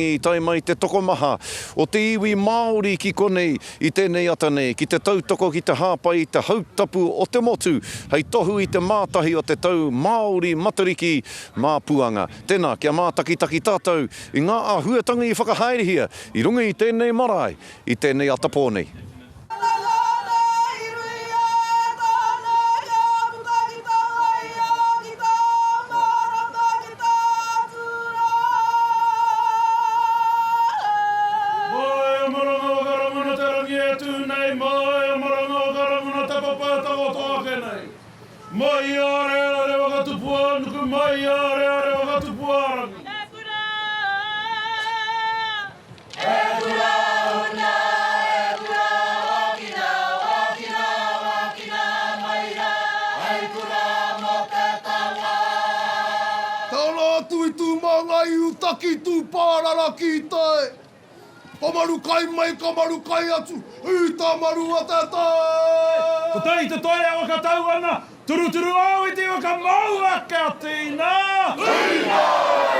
I tae mai te tokomaha o te iwi Māori ki konei i tēnei ata nei ki te tautoko ki te hāpai i te hautapu o te motu hei tohu i te mātahi o te tau Māori Matariki mā Puanga. Tēnā, kia mātakitaki tātou i ngā āhuatanga i whakahaerehia i runga i tēnei marae i tēnei ata pō nei. Mai i a Reare Whakatupu-ā-nuku, mai i a Reare Whakatupu-ā-rangi. E kura una, e kura, wākina, wākina, wākina mai rā, hei kura mō te taua. Tara atu i Tūmāngai i Utaki, Tūpārara ki tai. Ka maru kai mai, ka maru kai atu, i ta maru a te tai. Ko tai te toi e whakatau ana, turuturu au i te waka maua kia tina! Tina!